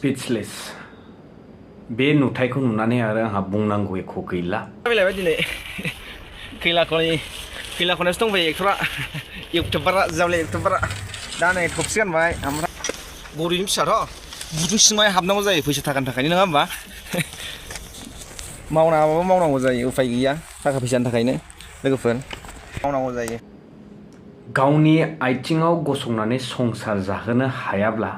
speechless बे नुथायखौ नुनानै आरो आंहा बुंनांगौ एख' गैला फैलायबाय दिनै खैलाखौनोसो दंबायो एक्टरा इउटुबारा जावलिया इउटुबारा दा नै थफसि गानबाय ओमफ्राय गरिबनि फिसाथ' गुदुं सिङाव हाबनांगौ जायो फैसा थाखानि थाखायनो नङा होमबा मावनाङाबाबो मावनांगौ जायो उफाय गैया थाखा फैसानि थाखायनो लोगोफोर मावनांगौ जायो गावनि आथिङाव गसंनानै संसार जाहोनो हायाब्ला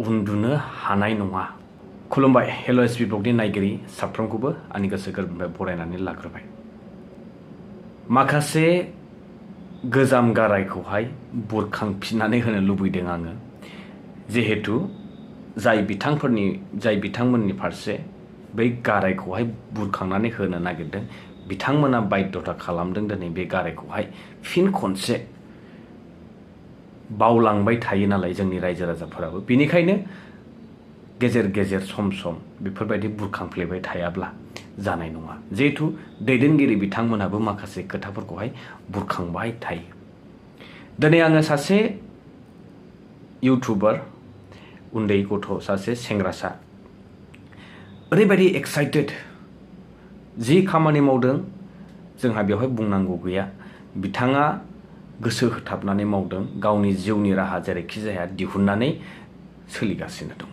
उन्दुनो हानाय नङा खुलुमबाय हेल' एसबि ब्लगनि नायगिरि साफ्रोमखौबो आंनि गोसो गोरबोनिफ्राय बरायनानै लाग्रोबाय माखासे गोजाम गारायखौहाय बुरखांफिननानै होनो लुबैदों आङो जिहेतु जाय बिथांमोननि फारसे बै गारायखौहाय बुरखांनानै होनो नागिरदों बिथांमोना बायद्धता खालामदों दिनै बे गारायखौहाय फिन खनसे बावलांबाय थायो नालाय जोंनि रायजो राजाफोराबो बेनिखायनो गेजेर गेजेर सम सम बेफोरबायदि बुरखांफ्लेबाय थायाब्ला जानाय नङा जिहेतु दैदेनगिरि बिथांमोनाबो माखासे खोथाफोरखौहाय बुरखांबाय थायो दिनै आङो सासे इउटुबार उन्दै गथ' सासे सेंग्रासा ओरैबायदि एक्साइटेड जि खामानि मावदों जोंहा बेवहाय बुंनांगौ गैया बिथाङा गोसो होथाबनानै मावदों गावनि जिउनि राहा जेरैखि जाया दिहुननानै सोलिगासिनो दङ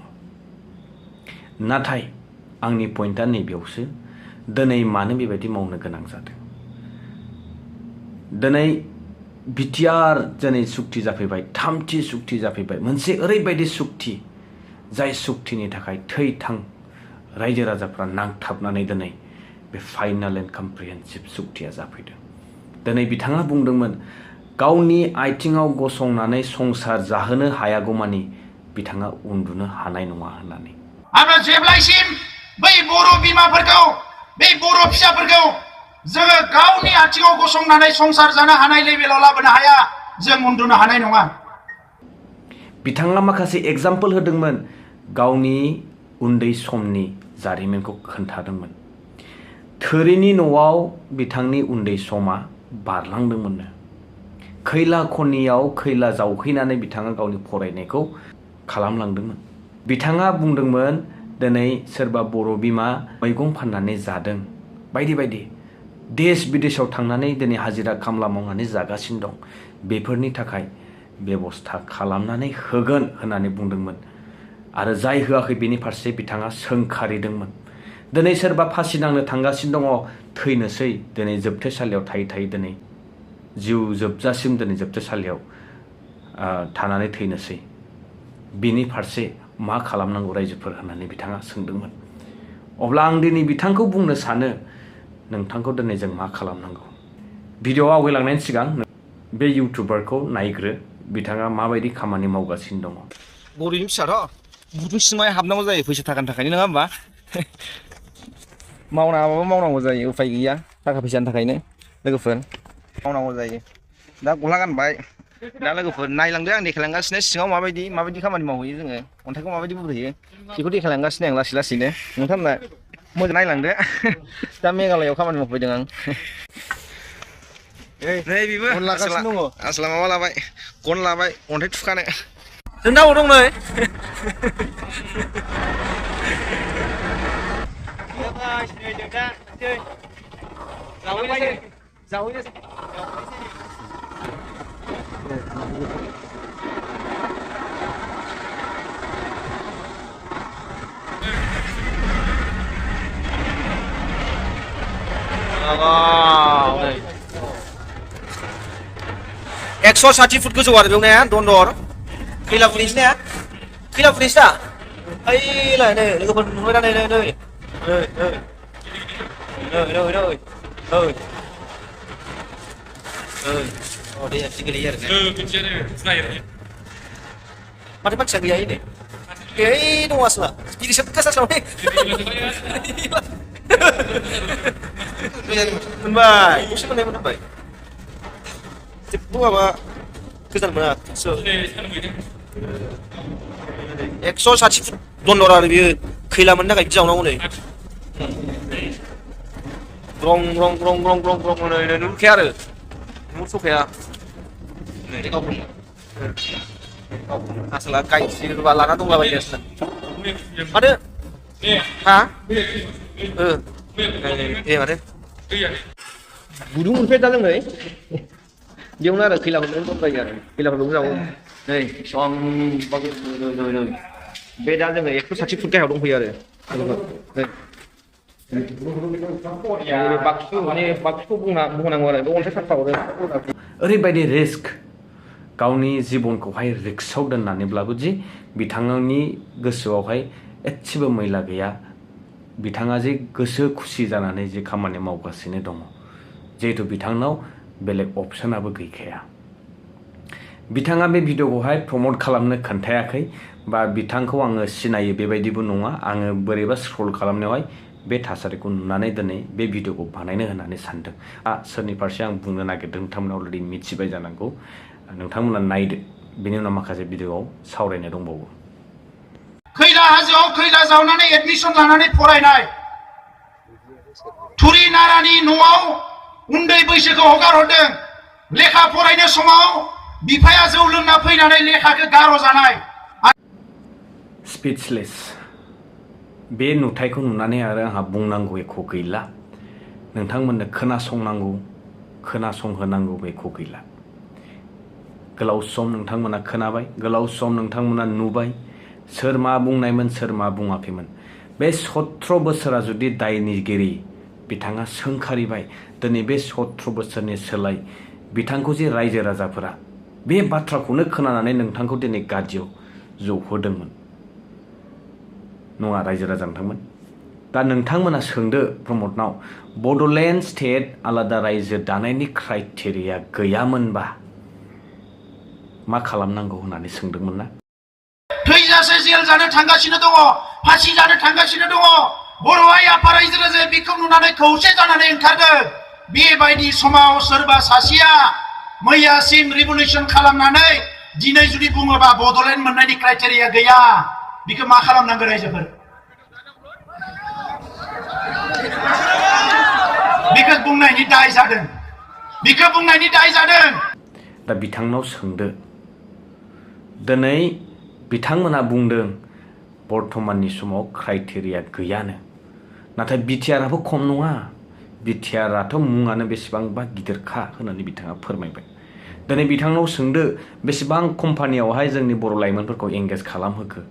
नाथाय आंनि पइन्टआ नैबेयावसो दिनै मानो बेबायदि मावनो गोनां जादों दिनै बिटिआर दिनै सुक्ति जाफैबाय थामथि सुक्ति जाफैबाय मोनसे ओरैबायदि सुक्ति जाय सुक्तिनि थाखाय थै थां रायजो राजाफ्रा नांथाबनानै दिनै बे फाइनाल एन्ड कम्प्रिहेन्सिभ सुक्तिया जाफैदों दिनै बिथाङा बुंदोंमोन गावनि आथिङाव गसंनानै संसार जाहोनो हायागौमानि बिथाङा उन्दुनो हानाय नङा होननानै आङो जेब्लायसिम बै बर' बिमाफोरखौ बै बर' फिसाफोरखौ जोङो गावनि आथिङाव गसंनानै संसार जानो हानाय लेभेलाव लाबोनो हाया जों उन्दुनो हानाय नङा बिथाङा माखासे एग्जाम्पल होदोंमोन गावनि उन्दै समनि जारिमिनखौ खोन्थादोंमोन थोरिनि न'आव बिथांनि उन्दै समा बारलांदोंमोननो खैला खनियाव खैला जावहैनानै बिथाङा गावनि फरायनायखौ खालामलांदोंमोन बिथाङा बुंदोंमोन दिनै सोरबा बर' बिमा मैगं फाननानै जादों बायदि बायदि देश बिदेशाव थांनानै दिनै हाजिरा खामला मावनानै जागासिनो दं बेफोरनि थाखाय बेबस्था खालामनानै होगोन होननानै बुंदोंमोन आरो जाय होआखै बेनि फारसे बिथाङा सोंखारिदोंमोन दिनै सोरबा फासि नांनो थांगासिनो दङ थैनोसै दिनै जोबथेसालियाव थायै थायै दिनै जिउ जोबजासिम दिनै जोबथेसालियाव थानानै थैनोसै बिनि फारसे मा खालामनांगौ रायजोफोर होननानै बिथाङा सोंदोंमोन अब्ला आं दिनै बिथांखौ बुंनो सानो नोंथांखौ दिनै जों मा खालामनांगौ भिडिअ आवगायलांनायनि सिगां बे इउटुबारखौ नायग्रो बिथाङा माबायदि खामानि मावगासिनो दङ गरिबनि फिसाथ' गुदुं सिङाव हाबनांगौ जायो फैसा थाखानि थाखायनो नङा होमबा मावनाङाबाबो मावनांगौ जायो उफाय गैया थाखा फैसानि थाखायनो लोगोफोर मावनांगौ जायो दा गस्ला गानबाय दा लोगोफोर नायलांदो आं देखायलांगासिनो सिङाव माबायदि खामानि मावहैयो जोङो अन्थाइखौ माबायदि बुरहैयो बेखौ देखायलांगासिनो आं लासै लासैनो नोंथांमोना मोजां नायलांदो दा मेघालयआव खामानि मावफैदों आं नै बेबो आसला माबा लाबाय गन लाबाय अन्थाइ थुखानो जों दाउ दं नै एकस' 60 फुट गोजौ आरो बेयाव नाया दन्दर खैला फुनिसो नाया खैला फुनिसो दा ओइलाय नै लोगोफोर नुबाय दा नै दे गोलैयो आरो माथो मानसिया गैया नै दङ आसला गिदिर सोबखासाव मोनबाय दसे मोनबाय जेबो माबा गोजान मोना 160 फुट दन्दर आरो बियो खैला मोननो थाखाय जावनांगौ नै रं नै नुखाया आरो नुसखाया आसला गायसोरबा लाना दंलाबायो माथो हा माथो गुदुं मोनफैया दा जोङो बेयावनो आरो खैलाखौ दंबायो आरो खैलाखौ जावो नै सम बे दा जोङो 160 फुट गाहायाव दंफैयो आरो बाक्सु बुंनांगौ आरो बे अन्थाइ साफा हरो ओरैबायदि रिस्क गावनि जिबनखौहाय रिक्सआव दोननानैब्लाबो जि बिथांनि गोसोआवहाय एसेबो मैला गैया बिथाङा जे गोसो खुसि जानानै जे खामानि मावगासिनो दङ जिहेतु बिथांनाव बेलेग अपसनाबो गैखाया बिथाङा बे भिडिअखौहाय प्रमोट खालामनो खोन्थायाखै बा बिथांखौ आङो सिनायो बेबायदिबो नङा आङो बोरैबा स्क्रल खालामनायावहाय बे थासारिखौ नुनानै दिनै बे भिडिअखौ बानायनो होननानै सानदों सोरनि फारसे आं बुंनो नागिरदों नोंथांमोना अलरेडि मिथिबाय जानांगौ नोंथांमोना नायदो बेनि उनाव माखासे भिडिअआव सावरायनो दंबावो खैला हाजोआव खैला जावनानै एडमिसन लानानै फरायनाय थुरि नारानि न'आव उन्दै बैसोखौ हगार हरदों लेखा फरायनो समाव बिफाया जौ लोंना फैनानै लेखाखौ गार' जानाय स्पिचलेस बे नुथायखौ नुनानै आरो आंहा बुंनांगौ एख' गैला नोंथांमोननो खोनासंहोनांगौ एख' गैला गोलाव सम नोंथांमोना खोनाबाय गोलाव सम नोंथांमोना नुबाय सोर मा बुंनायमोन सोर मा बुङाखैमोन बे 17 बोसोरा जुदि दायनिगिरि बिथाङा सोंखारिबाय दिनै बे 17 बोसोरनि सोलाय बिथांखौ जे रायजो राजाफोरा बे बाथ्राखौनो खोनानानै नोंथांखौ दिनै गादियाव जौहोदोंमोन नङा रायजो राजा नोंथांमोन दा नोंथांमोना सोंदो प्रमोदनाव बड'लेण्ड स्टेट आलादा रायजो दानायनि क्राइटेरिया गैयामोनबा मा खालामनांगौ होननानै सोंदोंमोन ना थैजासे जेल जानो थांगासिनो दङ फासि जानो थांगासिनो दङ बर' आइ आफा रायजो राजाया बेखौ नुनानै खौसे जानानै ओंखारदों बेबायदि समाव सोरबा सासेया मैयासिम रिभलिउसन खालामनानै दिनै जुदि बुङोबा बड'लेण्ड मोननायनि क्राइटेरिया गैया बेखौ मा खालामनांगौ रायजोफोर बेखौ बुंनायनि दाय जादों दा बिथांनाव सोंदो दिनै बिथांमोना बुंदों बर्तमाननि समाव क्राइटेरिया गैयानो नाथाय बिटिआरआबो खम नङा बिटिआरआथ' मुङानो बेसेबांबा गिदिरखा होननानै बिथाङा फोरमायबाय दिनै बिथांनाव सोंदो बेसेबां कम्पानियावहाय जोंनि बर' लाइमोनफोरखौ एंगेज खालामहोखो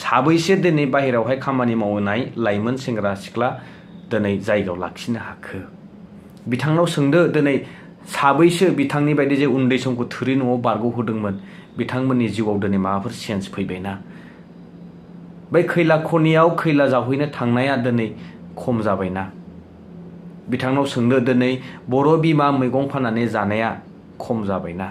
साबैसे दिनै बाहेरायावहाय खामानि मावनाय लाइमोन सेंग्रा सिख्ला दिनै जायगायाव लाखिनो हाखो बिथांनाव सोंदो दिनै साबैसो बिथांनि बायदि जे उन्दै समखौ थोरि न'आव बारग'होदोंमोन बिथांमोननि जिउआव दिनै माबाफोर चेन्ज फैबायना बै खैला खनियाव खैला जावहैनो थांनाया दिनै खम जाबायना बिथांनाव सोंदो दिनै बर' बिमा मैगं फाननानै जानाया खम जाबायना